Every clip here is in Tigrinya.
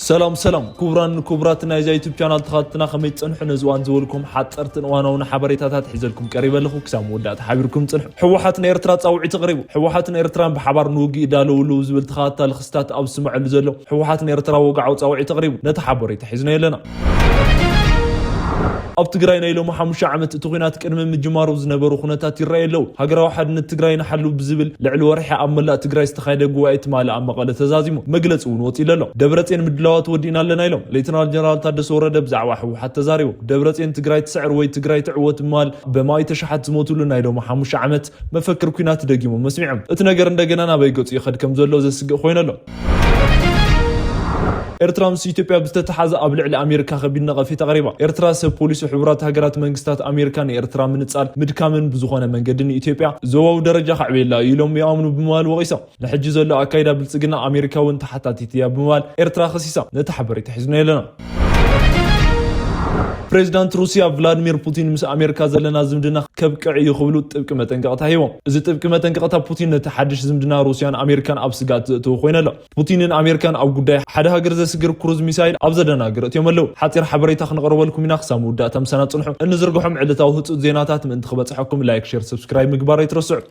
ሰላም ሰላም ክቡራን ክቡራት ናይዛ ዩቱብ ቻናል ተኸታተልትና፣ ከመይ ትጸንሑ? ነዚ እዋን ዝበልኩም ሓጸርትን እዋናውን ሓበሬታታት ሒዘልኩም ቀሪበ ኣለኹ። ክሳብ መወዳእታ ሓቢርኩም ጽንሑ። ህወሓት ንኤርትራ ጻውዒት ኣቕሪቡ። ህወሓትን ኤርትራን ብሓባር ንውግእ ይዳለዉ ኣለዉ ዝብል ተኸታታሊ ክስታት ኣብ ዝስምዐሉ ዘሎ፣ ህወሓት ንኤርትራ ወግዓዊ ጻውዒት ኣቕሪቡ። ነቲ ሓበሬታ ሒዝናዮ ኣለና። ኣብ ትግራይ ናይ ሎሚ ሓሙሽተ ዓመት እቲ ኲናት ቅድሚ ምጅማሩ ዝነበሩ ኩነታት ይረኣዩ ኣለዉ። ሃገራዊ ሓድነት ትግራይ ንሓሉ ብዝብል ልዕሊ ወርሒ ኣብ መላእ ትግራይ ዝተኻየደ ጉባኤ ትማሊ ኣብ መቐለ ተዛዚሙ። መግለጺ እውን ወጺኡ ኣሎ። ደብረጽዮን ምድላዋት ወዲእና ኣለና ኢሎም። ሌተናል ጀነራል ታደሰ ወረደ ብዛዕባ ህወሓት ተዛሪቦም። ደብረጽዮን ትግራይ ትስዕር ወይ ትግራይ ትዕወት ብምባል ብኣማኢት ኣሽሓት ዝሞትሉ ናይ ሎሚ ሓሙሽተ ዓመት መፈክር ኲናት ደጊሞም ኣስሚዖም። እቲ ነገር እንደገና ናበይ ገጹ ይኸድ ከም ዘሎ ዘስግእ ኮይኑ ኣሎ። ኤርትራ ምስ ኢትዮጵያ ብዝተተሓዘ ኣብ ልዕሊ ኣሜሪካ ከቢድ ነቐፌታ ኣቕሪባ። ኤርትራ ሰብ ፖሊሲ ሕቡራት ሃገራት መንግስታት ኣሜሪካ ንኤርትራ ምንጻል ምድካምን ብዝኾነ መንገዲ ንኢትዮጵያ ዞባዊ ደረጃ ከዕብየላ እዩ ኢሎም ይኣምኑ ብምባል ወቒሶም። ንሕጂ ዘሎ ኣካይዳ ብልጽግና ኣሜሪካ እውን ተሓታቲት እያ ብምባል ኤርትራ ከሲሳ። ነቲ ሓበሬታ ሒዝናዮ ኣለና። ፕሬዚዳንት ሩሲያ ቭላድሚር ፑቲን ምስ ኣሜሪካ ዘለና ዝምድና ከብቅዕ እዩ ክብሉ ጥብቂ መጠንቀቕታ ሂቦም። እዚ ጥብቂ መጠንቀቕታ ፑቲን ነቲ ሓድሽ ዝምድና ሩሲያን ኣሜሪካን ኣብ ስግኣት ዘእተወ ኮይኑ ኣሎ። ፑቲንን ኣሜሪካን ኣብ ጉዳይ ሓደ ሃገር ዘስግር ክሩዝ ሚሳይል ኣብ ዘደናግር እትዮም ኣለዉ። ሓጺር ሓበሬታ ክንቕርበልኩም ኢና፣ ክሳብ መወዳእታ ምሳና ጽንሑ። እንዝርግሖም ዕለታዊ ህጹጽ ዜናታት ምእንቲ ክበጽሐኩም ላይክ፣ ሼር፣ ሰብስክራይብ ምግባር ኣይትረስዑ።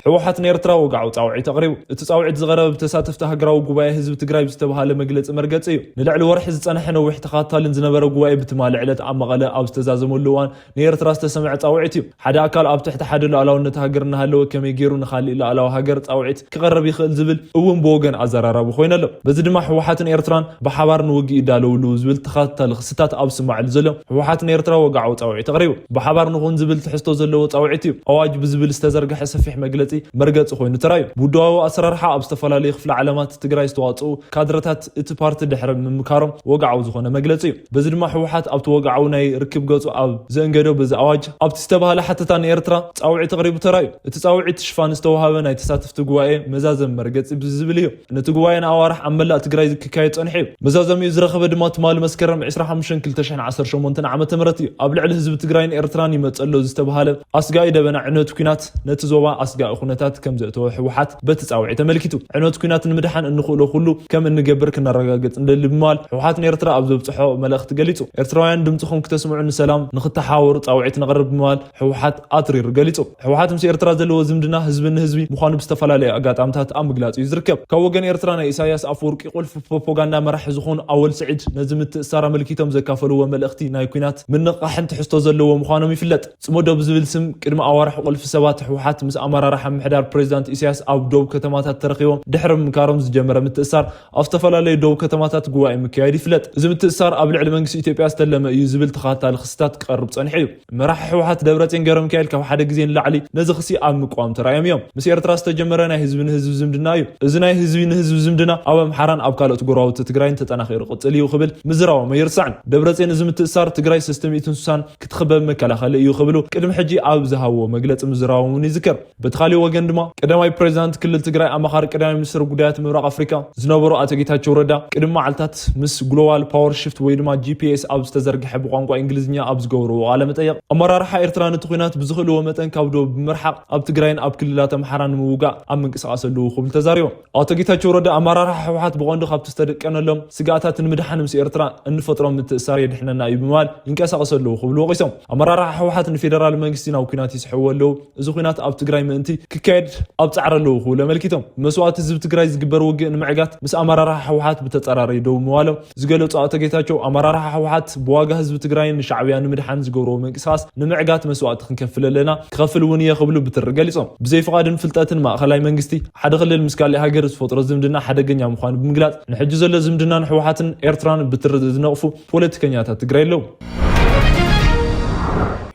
ህወሓት ንኤርትራ ወግዓዊ ጻውዒት ኣቕሪቡ። እቲ ጻውዒት ዝቐረበ ብተሳተፍቲ ሃገራዊ ጉባኤ ህዝቢ ትግራይ ብዝተባሃለ መግለጺ መርገጺ እዩ። ንልዕሊ ወርሒ ዝጸንሐ ነዊሕ ተኸታታልን ዝነበረ ጉባኤ ብትማሊ ዕለት ኣብ መቐለ ኣብ ዝተዛዘመሉ እዋን ንኤርትራ ዝተሰምዐ ጻውዒት እዩ። ሓደ ኣካል ኣብ ትሕቲ ሓደ ሉዓላውነት ሃገር እናሃለወ ከመይ ገይሩ ንኻሊእ ሉዓላዊ ሃገር ጻውዒት ክቐርብ ይኽእል ዝብል እውን ብወገን ኣዘራራቢ ኮይኑ ኣሎ። በዚ ድማ ህወሓትን ኤርትራን ብሓባር ንውግእ ይዳለውሉ ዝብል ተኸታታሊ ክስታት ኣብ ዝስማዕሉ ዘሎ፣ ህወሓት ንኤርትራ ወግዓዊ ጻውዒት ኣቕሪቡ። ብሓባር ንኹን ዝብል ትሕዝቶ ዘለዎ ጻውዒት እዩ። ኣዋጅ ብዝብል ዝተዘርግሐ ሰፊሕ መግለጺ መርገጺ ኮይኑ ተራእዩ። ብውድባዊ ኣሰራርሓ ኣብ ዝተፈላለዩ ክፍለ ዓለማት ትግራይ ዝተዋጽኡ ካድረታት እቲ ፓርቲ ድሕሪ ምምካሮም ወግዓዊ ዝኾነ መግለጺ እዩ። በዚ ድማ ህወሓት ኣብቲ ወግዓዊ ናይ ርክብ ገጹ ኣብ ዘእንገዶ በዚ ኣዋጅ ኣብቲ ዝተባህለ ሓተታ ንኤርትራ ጻውዒት ኣቕሪቡ ተራእዩ። እቲ ጻውዒት ሽፋን ዝተዋሃበ ናይ ተሳተፍቲ ጉባኤ መዛዘሚ መርገጺ ብዝብል እዩ። ነቲ ጉባኤ ንኣዋርሕ ኣብ መላእ ትግራይ ክካየድ ጸኒሑ እዩ። መዛዘሚኡ ዝረኸበ ድማ ትማሊ መስከረም ዕስራን ሓሙሽተን ክልተ ሽሕን ዓሰርተ ሸሞንተን ዓመተ ምህረት እዩ። ኣብ ልዕሊ ህዝቢ ትግራይን ኤርትራን ይመጽእ ኣሎ ዝተባህለ ኣስጋኢ ደበና ዕንወት ኲናት ነቲ ዞባ ኣስጋኢ ኩነታት ከም ዘእተወ ህወሓት በቲ ጻውዒት ኣመልኪቱ። ዕንወት ኲናት ንምድሓን እንኽእሎ ኩሉ ከም እንገብር ክነረጋግጽ ንደሊ ብምባል ህወሓት ንኤርትራ ኣብ ዘብጽሖ መልእኽቲ ገሊጹ። ኤርትራውያን ድምጽኹም ክተስምዑ ንሰላም ንክተሓባበሩ ጻውዒት ነቕርብ ብምባል ህወሓት ኣትሪሩ ገሊጹ። ህወሓት ምስ ኤርትራ ዘለዎ ዝምድና ህዝቢ ንህዝቢ ምዃኑ ብዝተፈላለዩ ኣጋጣምታት ኣብ ምግላጽ እዩ ዝርከብ። ካብ ወገን ኤርትራ ናይ ኢሳያስ ኣፈወርቂ ቁልፊ ፕሮፓጋንዳ መራሒ ዝኾኑ ኣወል ስዒድ ነዚ ምትእሳር ኣመልኪቶም ዘካፈልዎ መልእኽቲ ናይ ኲናት ምንቕቓሕን ትሕዝቶ ዘለዎ ምዃኖም ይፍለጥ። ጽምዶ ብዝብል ስም ቅድሚ ኣዋርሕ ቁልፊ ሰባት ህወሓት ምስ ኣመራርሓ ምምሕዳር ፕሬዚዳንት ኢሳያስ ኣብ ዶብ ከተማታት ተረኺቦም ድሕሪ ምምካሮም ዝጀመረ ምትእሳር ኣብ ዝተፈላለዩ ዶብ ከተማታት ጉባኤ ምክያድ ይፍለጥ። እዚ ምትእሳር ኣብ ልዕሊ መንግስቲ ኢትዮጵያ ዝተለመ እዩ ዝብል ተኸታታሊ ክስታት ክቐርብ ጸኒሑ እዩ። መራሒ ህወሓት ደብረጽዮን ገብረሚካኤል ካብ ሓደ ግዜ ንላዕሊ ነዚ ክሲ ኣብ ምቋም ተራእዮም እዮም። ምስ ኤርትራ ዝተጀመረ ናይ ህዝቢ ንህዝቢ ዝምድና እዩ። እዚ ናይ ህዝቢ ንህዝቢ ዝምድና ኣብ ኣምሓራን ኣብ ካልኦት ጎረባብቲ ትግራይን ተጠናኺሩ ክቕጽል እዩ ክብል ምዝራቦም ኣይርሳዕን። ደብረጽዮን እዚ ምትእሳር ትግራይ ሰለስተ ሚእትን ስሳን ክትኽበብ መከላኸሊ እዩ ክብሉ ቅድሚ ሕጂ ኣብ ዝሃብዎ መግለጺ ምዝራቦም እውን ይዝከር። በቲ ካሊእ ወገን ድማ ቀዳማይ ፕሬዚዳንት ክልል ትግራይ ኣማኻሪ ቀዳማይ ሚኒስትር ጉዳያት ምብራቕ ኣፍሪካ ዝነበሩ ኣቶ ጌታቸው ረዳ ቅድሚ መዓልታት ምስ ግሎባል ፓወር ሽፍት ወይ ድማ ጂ ፒ ኤስ ኣብ ዝተዘርግሐ ብቋንቋ እንግሊዝኛ ኣብ ዝገበርዎ ቃለ መጠየቕ ኣመራርሓ ኤርትራ ነቲ ኲናት ብዝኽእልዎ መጠን ካብ ዶብ ብምርሓቕ ኣብ ትግራይን ኣብ ክልላት ኣምሓራን ንምውጋእ ኣብ ምንቅስቃስ ኣለዉ ክብል ተዛሪቦም። ኣቶ ጌታቸው ረዳ ኣመራርሓ ህወሓት ብቐንዱ ካብቲ ዝተደቀነሎም ስግኣታት ንምድሓን ምስ ኤርትራ እንፈጥሮ ምትእሳር የድሕነና እዩ ብምባል ይንቀሳቀሱ ኣለዉ ክብሉ ወቒሶም። ኣመራርሓ ህወሓት ንፌደራል መንግስቲ ናብ ኲናት ይስሕብዎ ኣለዉ። እዚ ኲናት ኣብ ትግራይ ምእንቲ ክካየድ ኣብ ጻዕሪ ኣለዉ ክብሉ ኣመልኪቶም። መስዋእቲ ህዝቢ ትግራይ ዝግበር ውግእ ንምዕጋት ምስ ኣመራርሓ ህወሓት ብተጸራሪ ደው ምባሎም ዝገለጹ ኣቶ ጌታቸው ኣመራርሓ ህወሓት ብዋጋ ህዝቢ ትግራይ ንሻዕብያ ንምድሓን ዝገብርዎ ምንቅስቃስ ንምዕጋት መስዋእቲ ክንከፍል ኣለና፣ ክኸፍል እውን እየ ክብሉ ብትሪ ገሊጾም። ብዘይ ፍቓድን ፍልጠትን ማእኸላይ መንግስቲ ሓደ ክልል ምስ ካልእ ሃገር ዝፈጥሮ ዝምድና ሓደገኛ ምዃኑ ብምግላጽ ንሕጂ ዘሎ ዝምድናን ህወሓትን ኤርትራን ብትሪ ዝነቕፉ ፖለቲከኛታት ትግራይ ኣለዉ።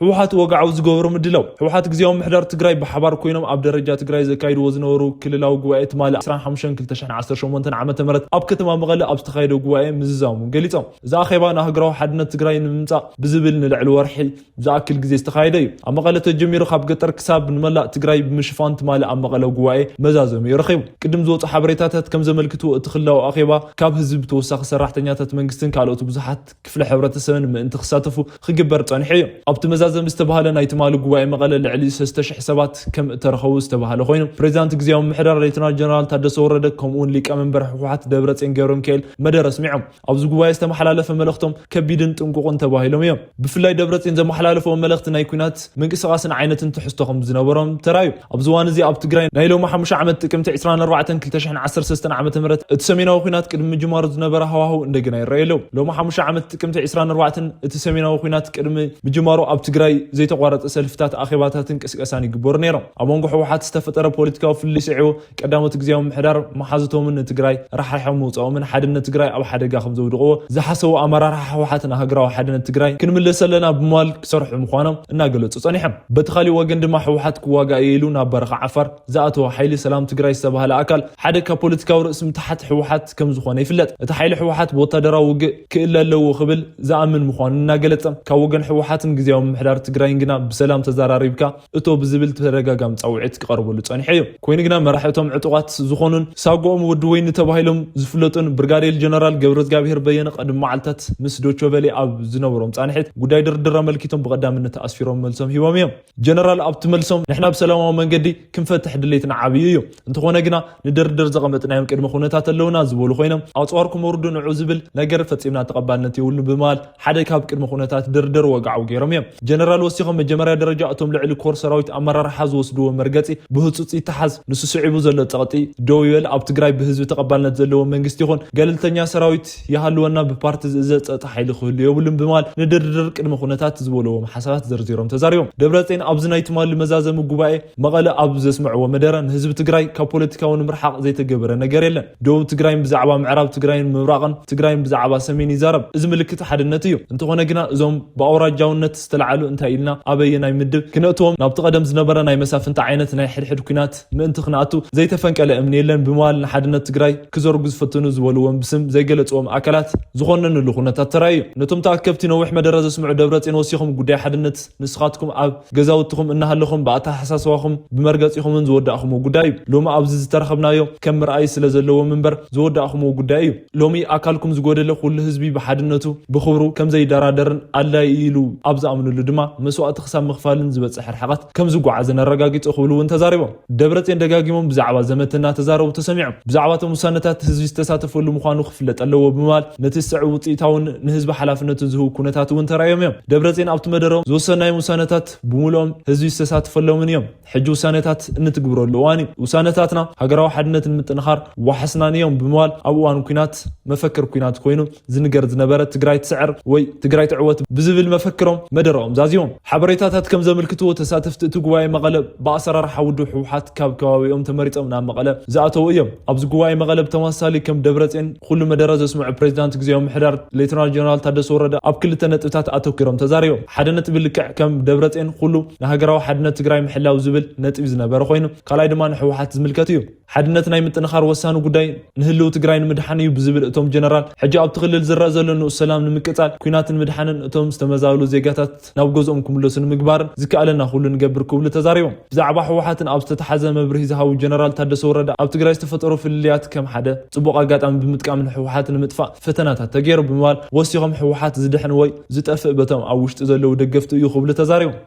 ህወሓት ወግዓዊ ዝገበሮ ምድላው። ህወሓት ግዜያዊ ምምሕዳር ትግራይ ብሓባር ኮይኖም ኣብ ደረጃ ትግራይ ዘካይድዎ ዝነበሩ ክልላዊ ጉባኤ ትማሊ ዕስራን ሓሙሽተን ክልተ ሽሕን ዓሰርተ ሸሞንተን ዓመተ ምህረት ኣብ ከተማ መቐለ ኣብ ዝተኻየደ ጉባኤ ምዝዛሞም ገሊጾም። እዚ ኣኼባ ንሃገራዊ ሓድነት ትግራይ ንምምጻእ ብዝብል ንልዕሊ ወርሒ ዝኣክል ግዜ ዝተኻየደ እዩ። ኣብ መቐለ ተጀሚሩ ካብ ገጠር ክሳብ ንመላእ ትግራይ ብምሽፋን ትማሊ ኣብ መቐለ ጉባኤ መዛዘሚኡ ረኺቡ። ቅድም ዝወፁ ሓበሬታታት ከም ዘመልክትዎ እቲ ክልላዊ ኣኼባ ካብ ህዝቢ ብተወሳኺ ሰራሕተኛታት መንግስትን ካልኦት ብዙሓት ክፍለ ሕብረተሰብን ምእንቲ ክሳተፉ ክግበር ጸኒሑ እዩ። ኣብቲ መዛዘሚ ዘም ዝተባሃለ ናይ ትማሊ ጉባኤ መቐለ ልዕሊ ሰለስተ ሽሕ ሰባት ከም እተረኸቡ ዝተባሃለ ኮይኑ፣ ፕሬዚዳንት ግዜያዊ ምሕዳር ሌተናል ጀነራል ታደሰ ወረደ ከምኡውን ሊቀመንበር ህወሓት ደብረጽዮን ገብረ ሚካኤል መደረ ኣስሚዖም። ኣብዚ ጉባኤ ዝተመሓላለፈ መልእኽቶም ከቢድን ጥንቁቕን ተባሂሎም እዮም። ብፍላይ ደብረጽዮን ዘመሓላለፈዎ መልእኽቲ ናይ ኲናት ምንቅስቓስን ዓይነትን ትሕዝቶ ከም ዝነበሮም ተራዩ። ኣብዚ እዋን እዚ ኣብ ትግራይ ናይ ሎሚ ሓሙሽተ ዓመት ጥቅምቲ ዕስራን ኣርባዕተን ክልተ ሽሕን ዓሰርተ ሰለስተን ዓመተ ምህረት እቲ ሰሜናዊ ኲናት ቅድሚ ምጅማሩ ዝነበረ ሃዋህው እንደገና ይረኣዩ ኣለዉ። ሎሚ ሓሙሽተ ዓመት ጥቅምቲ ዕስራን ኣርባዕተን እቲ ሰሜናዊ ኲናት ቅድሚ ምጅማሩ ኣብ ትግራይ ዘይተቋረጸ ሰልፍታት፣ ኣኼባታትን ቅስቀሳን ይግበሩ ነይሮም። ኣብ መንጎ ህወሓት ዝተፈጠረ ፖለቲካዊ ፍልልይ ስዒቡ ቀዳሞት ግዜያዊ ምሕዳር መሓዙቶምን ንትግራይ ራሕሪሖም ምውፃኦምን ሓድነት ትግራይ ኣብ ሓደጋ ከም ዘውድቕዎ ዝሓሰቡ ኣመራርሓ ህወሓት ንሃገራዊ ሓድነት ትግራይ ክንምለስ ኣለና ብምባል ክሰርሑ ምዃኖም እናገለጹ ጸኒሖም። በቲ ካሊእ ወገን ድማ ህወሓት ክዋጋእ እየ ኢሉ ናብ በረኻ ዓፋር ዝኣተወ ሓይሊ ሰላም ትግራይ ዝተባህለ ኣካል ሓደ ካብ ፖለቲካዊ ርእሲ ምትሓት ህወሓት ከም ዝኾነ ይፍለጥ። እቲ ሓይሊ ህወሓት ብወታደራዊ ውግእ ክእለ ኣለዎ ክብል ዝኣምን ምዃኑ እናገለጸ፣ ካብ ወገን ህወሓትን ግዜያዊ ምምሕዳር ትግራይን ግና ብሰላም ተዘራሪብካ እቶ ብዝብል ተደጋጋሚ ጻውዒት ክቐርበሉ ጸኒሑ እዩ። ኮይኑ ግና መራሒ እቶም ዕጡቓት ዝኾኑን ሳጓኦም ወዲ ወይኒ ተባሂሎም ዝፍለጡን ብርጋዴር ጀነራል ገብረእግዚኣብሄር በየነ ቅድሚ መዓልታት ምስ ዶቸ ቨሌ ኣብ ዝነበሮም ጻንሒት ጉዳይ ድርድር ኣመልኪቶም ብቐዳምነት ኣስፊሮም መልሶም ሂቦም እዮም። ጀነራል ኣብቲ መልሶም ንሕና ብሰላማዊ መንገዲ ክንፈትሕ ድሌትና ዓብዪ እዩ። እንተኾነ ግና ንድርድር ዘቐመጥናዮም ቅድመ ኩነታት ኣለውና ዝበሉ ኮይኖም ኣጽዋርኩም ኣውርዱ ንዑ ዝብል ነገር ፈጺምና ተቐባልነት የብሉን ብምባል ሓደ ካብ ቅድመ ኩነታት ድርድር ወግዓዊ ገይሮም እዮም። ጀነራል ወሲኾም መጀመርያ ደረጃ እቶም ልዕሊ ኮር ሰራዊት ኣመራርሓ ዝወስድዎ መርገጺ ብህጹጽ ይተሓዝ። ንሱ ስዒቡ ዘሎ ጸቕጢ ደው ይበል። ኣብ ትግራይ ብህዝቢ ተቐባልነት ዘለዎ መንግስቲ ይኹን ገለልተኛ ሰራዊት ይሃልወና፣ ብፓርቲ ዝእዘዝ ጸጥታ ሓይሊ ክህሉ የብሉን ብምባል ንድርድር ቅድመ ኩነታት ዝበልዎም ሓሳባት ዘርዚሮም ተዛሪቦም። ደብረጽዮን ኣብዚ ናይ ትማሊ መዛዘሚ ጉባኤ መቐለ ኣብ ዘስምዕዎ መደረ ንህዝቢ ትግራይ ካብ ፖለቲካዊ ንምርሓቕ ዘይተገበረ ነገር የለን። ደቡብ ትግራይን ብዛዕባ ምዕራብ ትግራይን ምብራቕን ትግራይን ብዛዕባ ሰሜን ይዛረብ። እዚ ምልክት ሓድነት እዩ። እንተኾነ ግና እዞም ብኣውራጃውነት ዝተላዓሉ እንታይ ኢልና ኣበየናይ ምድብ ክነእትዎም ናብቲ ቀደም ዝነበረ ናይ መሳፍንቲ ዓይነት ናይ ሕድሕድ ኲናት ምእንቲ ክነኣቱ ዘይተፈንቀለ እምኒ የለን ብምባል ንሓድነት ትግራይ ክዘርጉ ዝፈትኑ ዝበልዎም ብስም ዘይገለፅዎም ኣካላት ዝኾነንሉ ኩነታት ተራእዩ። ነቶም ተኣከብቲ ነዊሕ መደረ ዘስምዑ ደብረፅዮን ወሲኹም ጉዳይ ሓድነት ንስኻትኩም ኣብ ገዛውትኹም እናሃለኹም ብኣተሓሳስባኹም ብመርገፂኹምን ዝወዳእኹምዎ ጉዳይ እዩ። ሎሚ ኣብዚ ዝተረኸብናዮ ከም ምርኣይ ስለ ዘለዎም እምበር ዝወዳእኹምዎ ጉዳይ እዩ። ሎሚ ኣካልኩም ዝጎደለ ኩሉ ህዝቢ ብሓድነቱ ብኽብሩ ከም ዘይደራደርን ኣድላዪ ኢሉ ኣብ ዝኣምንሉ ድማ መስዋእቲ ክሳብ ምኽፋልን ዝበፅሕ ርሕቐት ከም ዝጓዓዝን ኣረጋጊፁ ክብሉ እውን ተዛሪቦም። ደብረፅዮን ደጋጊሞም ብዛዕባ ዘመት እናተዛረቡ ተሰሚዖም። ብዛዕባ እቶም ውሳነታት ህዝቢ ዝተሳተፈሉ ምዃኑ ክፍለጥ ኣለዎ ብምባል ነቲ ዝስዕብ ውፅኢታውን ንህዝቢ ሓላፍነቱ ዝህብ ኩነታት እውን ተራእዮም እዮም። ደብረፅዮን ኣብቲ መደሮም ዝወሰናዮም ውሳነታት ብምሉኦም ህዝቢ ዝተሳተፈሎምን እዮም። ሕጂ ውሳነታት እንትግብረሉ እዋን እዩ። ውሳነታትና ሃገራዊ ሓድነት ንምጥንኻር ዋሕስናን እዮም ብምባል ኣብ እዋን ኲናት መፈክር ኲናት ኮይኑ ዝንገር ዝነበረ ትግራይ ትስዕር ወይ ትግራይ ትዕወት ብዝብል መፈክሮም መደረኦም ዛዚሞም። ሓበሬታታት ከም ዘመልክትዎ ተሳተፍቲ እቲ ጉባኤ መቐለ ብኣሰራርሓ ውድብ ህወሓት ካብ ከባቢኦም ተመሪፆም ናብ መቐለ ዝኣተዉ እዮም። ኣብዚ ጉባኤ መቐለ ብተመሳሳሊ ከም ደብረፅዮን ኩሉ መደረ ዘስምዑ ፕሬዚዳንት ግዜያዊ ምሕዳር ሌተናል ጀነራል ታደሰ ወረደ ኣብ ክልተ ነጥብታት ኣተኪሮም ተዛሪቦም። ሓደ ነጥቢ ልክዕ ከም ደብረፅዮን ኩሉ ንሃገራዊ ሓድነት ትግራይ ምሕላው ዝብል ነጥቢ ዝነበረ ኮይኑ ካልኣይ ድማ ንህወሓት ዝምልከት እዩ። ሓድነት ናይ ምጥንኻር ወሳኒ ጉዳይ ንህልው ትግራይ ንምድሓን እዩ ብዝብል እቶም ጀነራል ሕጂ ኣብቲ ክልል ዝረኣ ዘሎ ንኡስ ሰላም ንምቅፃል ኲናት ንምድሓንን እቶም ዝተመዛበሉ ዜጋታት ናብ ገዝኦም ክምለሱ ንምግባርን ዝከኣለና ኩሉ ንገብር ክብሉ ተዛሪቦም። ብዛዕባ ህወሓትን ኣብ ዝተተሓዘ መብርሂ ዝሃቡ ጀነራል ታደሰ ወረደ ኣብ ትግራይ ዝተፈጠሩ ፍልልያት ከም ሓደ ፅቡቕ ኣጋጣሚ ብምጥቃም ንህወሓት ንምጥፋእ ፈተናታት ተገይሩ ብምባል ወሲኾም ህወሓት ዝድሕን ወይ ዝጠፍእ በቶም ኣብ ውሽጢ ዘለዉ ደገፍቲ እዩ ክብሉ ተዛሪቦም።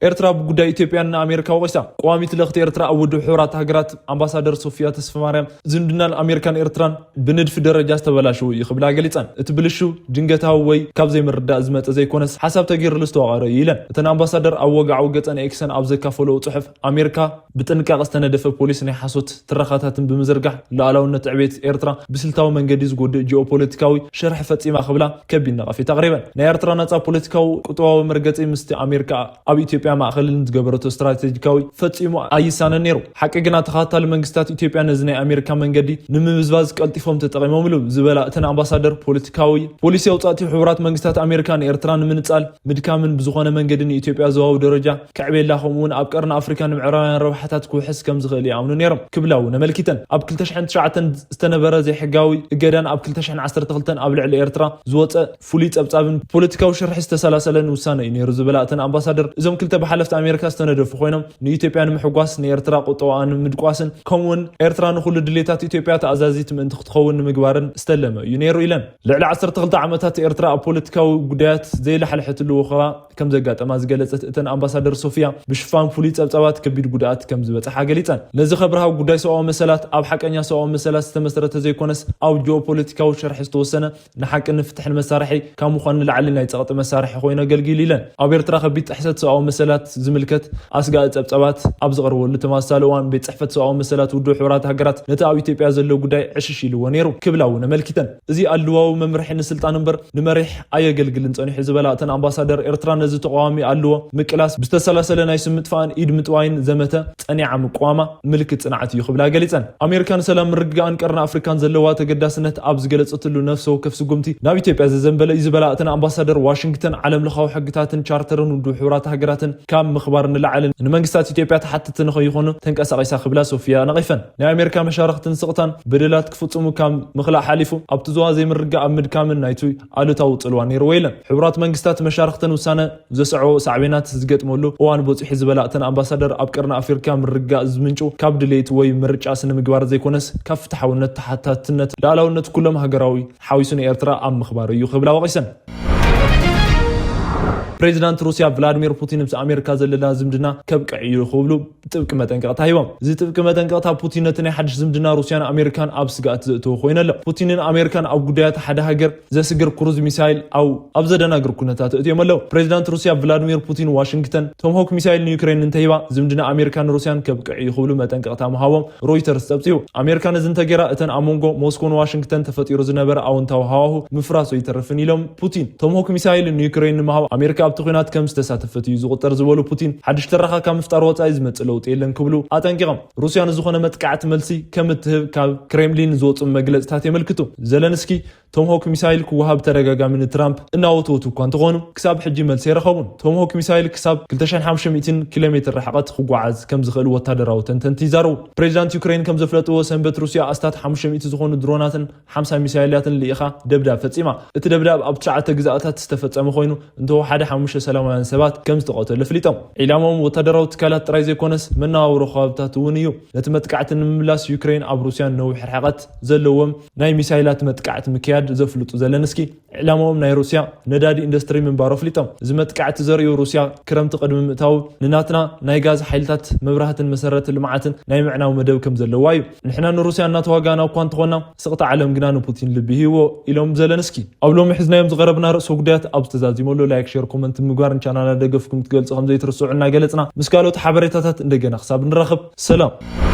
ኤርትራ ብጉዳይ ኢትዮጵያ ንኣሜሪካ ወቒሳ። ቀዋሚት ለኽቲ ኤርትራ ኣብ ውድብ ሕቡራት ሃገራት ኣምባሳደር ሶፊያ ተስፋማርያም ዝምድናን ኣሜሪካን ኤርትራን ብንድፊ ደረጃ ዝተበላሸወ እዩ ክብላ ገሊጸን። እቲ ብልሹ ድንገታዊ ወይ ካብ ዘይምርዳእ ዝመጸ ዘይኮነስ ሓሳብ ተገይርሉ ዝተዋቐረ እዩ ኢለን። እተን ኣምባሳደር ኣብ ወግዓዊ ገጸን ኤክሰን ኣብ ዘካፈለኦ ጽሑፍ ኣሜሪካ ብጥንቃቐ ዝተነደፈ ፖሊሲ ናይ ሓሶት ትረኻታትን ብምዝርጋሕ ሉዓላውነት ዕቤት ኤርትራ ብስልታዊ መንገዲ ዝጎድእ ጂኦፖለቲካዊ ሽርሒ ፈጺማ ክብላ ከቢድ ነቐፌታ ኣቕሪበን። ናይ ኤርትራ ናጻ ፖለቲካዊ ቁጠባዊ መርገጺ ምስቲ ኣሜሪካ ኣብ ኢትዮጵያ ማእኸልን ዝገበረቶ ስትራቴጂካዊ ፈጺሙ ኣይሳነን ነይሩ። ሓቂ ግና ተኸታታሊ መንግስታት ኢትዮጵያ ነዚ ናይ ኣሜሪካ መንገዲ ንምብዝባዝ ቀልጢፎም ተጠቒሞምሉ ዝበላ እተን ኣምባሳደር ፖለቲካዊ ፖሊሲ ኣውጻእቲ ሕቡራት መንግስታት ኣሜሪካ ንኤርትራ ንምንጻል ምድካምን ብዝኾነ መንገዲ ንኢትዮጵያ ዞባዊ ደረጃ ከዕብየላ ከምኡውን ኣብ ቀርኒ ኣፍሪካ ንምዕራባውያን ረብሓታት ክውሕስ ከም ዝኽእል ይኣምኑ ነይሮም ክብላ እውን ኣመልኪተን። ኣብ ክልተ ሽሕን ትሽዓተን ዝተነበረ ዘይሕጋዊ እገዳን ኣብ ክልተ ሽሕን ዓሰርተ ክልተን ኣብ ልዕሊ ኤርትራ ዝወፀ ፍሉይ ጸብጻብን ፖለቲካዊ ሽርሒ ዝተሰላሰለን ውሳነ እዩ ነይሩ ዝበላ እተን ኣምባሳደር እዞም ክልተ ብሓለፍቲ ኣሜሪካ ዝተነደፉ ኮይኖም ንኢትዮጵያ ንምሕጓስ፣ ንኤርትራ ቁጠባኣ ንምድቋስን ከምኡውን ኤርትራ ንኹሉ ድሌታት ኢትዮጵያ ተኣዛዚት ምእንቲ ክትኸውን ንምግባርን ዝተለመ እዩ ነይሩ ኢለን። ልዕሊ ዓሰርተ ክልተ ዓመታት ኤርትራ ኣብ ፖለቲካዊ ጉዳያት ዘይላሕለሐትሉ ወኸባ ከም ዘጋጠማ ዝገለጸት እተን ኣምባሳደር ሶፊያ፣ ብሽፋን ፍሉይ ጸብጻባት ከቢድ ጉድኣት ከም ዝበጽሓ ገሊጸን። ነዚ ከብርሃ ጉዳይ ሰብኣዊ መሰላት ኣብ ሓቀኛ ሰብኣዊ መሰላት ዝተመስረተ ዘይኮነስ ኣብ ጂኦፖለቲካዊ ሸርሒ ዝተወሰነ ንሓቅን ፍትሕን መሳርሒ ካብ ምዃን ንላዕሊ ናይ ጸቕጢ መሳርሒ ኮይኑ ኣገልጊሉ ኢለን። ኣብ ኤርትራ ከቢድ ጥሕሰት ሰብኣዊ መሰላት ዝምልከት ኣስጋኢ ጸብጻባት ኣብ ዝቐርበሉ ተመሳሳሊ እዋን ቤት ጽሕፈት ሰብኣዊ መሰላት ውድብ ሕቡራት ሃገራት ነቲ ኣብ ኢትዮጵያ ዘሎ ጉዳይ ዕሽሽ ኢልዎ ነይሩ ክብላ እውን ኣመልኪተን። እዚ ኣሉዋዊ መምርሒ ንስልጣን እምበር ንመሪሕ ኣየገልግልን ጸኒሑ ዝበላ እተን ኣምባሳደር፣ ኤርትራ ነዚ ተቃዋሚ ኣሉዎ ምቅላስ ብዝተሰላሰለ ናይ ስም ምጥፋእን ኢድ ምጥዋይን ዘመተ ጸኒዓ ምቅዋማ ምልክት ጽንዓት እዩ ክብላ ገሊጸን። ኣሜሪካ ንሰላም ምርግጋእን ቀርኒ ኣፍሪካን ዘለዋ ተገዳስነት ኣብ ዝገለጸትሉ ነፍሲ ወከፍ ስጉምቲ ናብ ኢትዮጵያ ዘዘንበለ እዩ ዝበላ እተን ኣምባሳደር፣ ዋሽንግተን ዓለም ለኻዊ ሕግታትን ቻርተርን ውድብ ሕቡራት ሃገራትን ካብ ምኽባር ንላዕልን ንመንግስታት ኢትዮጵያ ተሓተቲ ንኸይኾኑ ተንቀሳቒሳ ክብላ ሶፊያ ነቒፈን። ናይ ኣሜሪካ መሻርኽትን ስቕታን በደላት ክፍጽሙ ካብ ምኽላእ ሓሊፉ ኣብቲ ዞባ ዘይምርግጋእ ኣብ ምድካምን ናይቲ ኣሉታዊ ጽልዋ ነይርዎ ኢለን። ሕቡራት መንግስታት መሻርኽተን ውሳነ ዘስዕቦ ሳዕቤናት ዝገጥመሉ እዋን በጺሑ ዝበላ እተን ኣምባሳደር፣ ኣብ ቀርኒ ኣፍሪካ ምርግጋእ ዝምንጩ ካብ ድሌት ወይ ምርጫ ስነ ምግባር ዘይኮነስ ካብ ፍትሓውነት፣ ተሓታትነት፣ ሉዓላውነት ኩሎም ሃገራዊ ሓዊሱ ንኤርትራ ኣብ ምኽባር እዩ ክብላ ወቒሰን። ፕሬዚዳንት ሩሲያ ቭላድሚር ፑቲን ምስ ኣሜሪካ ዘለና ዝምድና ከብቅዕ እዩ ክብሉ ጥብቂ መጠንቀቕታ ሂቦም። እዚ ጥብቂ መጠንቀቕታ ፑቲን ነቲ ናይ ሓድሽ ዝምድና ሩሲያን ኣሜሪካን ኣብ ስግኣት ዘእተወ ኮይኑ ኣሎ። ፑቲንን ኣሜሪካን ኣብ ጉዳያት ሓደ ሃገር ዘስግር ክሩዝ ሚሳይል ኣብ ኣብ ዘደናግር ኩነታት እትዮም ኣለዉ። ፕሬዚዳንት ሩሲያ ቭላድሚር ፑቲን ዋሽንግተን ቶምሆክ ሚሳይል ንዩክሬን እንተሂባ ዝምድና ኣሜሪካን ሩሲያን ከብቅዕ እዩ ክብሉ መጠንቀቕታ ምሃቦም ሮይተርስ ጸብጺቡ። ኣሜሪካ ነዚ እንተገይራ እተን ኣብ መንጎ ሞስኮን ዋሽንግተን ተፈጢሩ ዝነበረ ኣወንታዊ ሃዋሁ ምፍራሱ ኣይተርፍን ኢሎም ፑቲን። ቶምሆክ ሚሳይል ንዩክሬን ንምሃብ ኣሜሪካ ኣብቲ ኲናት ከም ዝተሳተፈት እዩ ዝቑጠር ዝበሉ ፑቲን፣ ሓድሽ ተረኻ ካብ ምፍጣር ወጻኢ ዝመጽእ ለውጢ የለን ክብሉ ኣጠንቂቖም። ሩሲያ ንዝኾነ መጥቃዕቲ መልሲ ከም እትህብ ካብ ክሬምሊን ዝወጹ መግለጽታት የመልክቱ። ዘለንስኪ ቶምሆክ ሚሳይል ክወሃብ ተደጋጋሚ ንትራምፕ እናወትወቱ እኳ እንተኾኑ፣ ክሳብ ሕጂ መልሲ ኣይረኸቡን። ቶምሆክ ሚሳይል ክሳብ ክልተ ሺሕን ሓሙሽተ ሚእትን ኪሎ ሜትር ርሕቀት ክጓዓዝ ከም ዝኽእል ወታደራዊ ተንተንቲ ይዛረቡ። ፕሬዚዳንት ዩክሬን ከም ዘፍለጥዎ፣ ሰንበት ሩሲያ ኣስታት ሓሙሽተ ሚእቲ ዝኾኑ ድሮናትን ሓምሳ ሚሳይላትን ልኢኻ ደብዳብ ፈጺማ። እቲ ደብዳብ ኣብ ትሽዓተ ግዛኣታት ዝተፈጸመ ኮይኑ፣ እንተወሓደ ሓሙሽተ ሰላማውያን ሰባት ከም ዝተቐተሉ ኣፍሊጦም። ዒላማኦም ወታደራዊ ትካላት ጥራይ ዘይኮነስ፣ መነባብሮ ከባብታት እውን እዩ። ነቲ መጥቃዕቲ ንምምላስ፣ ዩክሬን ኣብ ሩሲያን ነዊሕ ርሕቀት ዘለዎም ናይ ሚሳይላት መጥቃዕቲ ምክያድ ዘፍልጡ ዘለንስኪ፣ ዕላማኦም ናይ ሩሲያ ነዳዲ ኢንዱስትሪ ምንባሩ ኣፍሊጦም። እዚ መጥቃዕቲ ዘርእዩ፣ ሩሲያ ክረምቲ ቅድሚ ምእታዉ ንናትና ናይ ጋዝ ሓይልታት፣ መብራህትን መሰረተ ልምዓትን ናይ ምዕናው መደብ ከም ዘለዋ እዩ። ንሕና ንሩሲያ እናተዋጋእና እኳ እንተኾና፣ ስቕታ ዓለም ግና ንፑቲን ልቢ ሂብዎ ኢሎም ዘለንስኪ። ኣብ ሎሚ ሒዝናዮም ዝቐረብና ርእሰ ጉዳያት ኣብዚ ተዛዚሙ ኣሎ። ላይክ፣ ሼር፣ ኮመንት ምግባርን ቻናልና ደገፍኩም ክትገልጹ ከም ዘይትርስዑ እናገለጽና፣ ምስ ካልኦት ሓበሬታታት እንደገና ክሳብ ንራኸብ፣ ሰላም።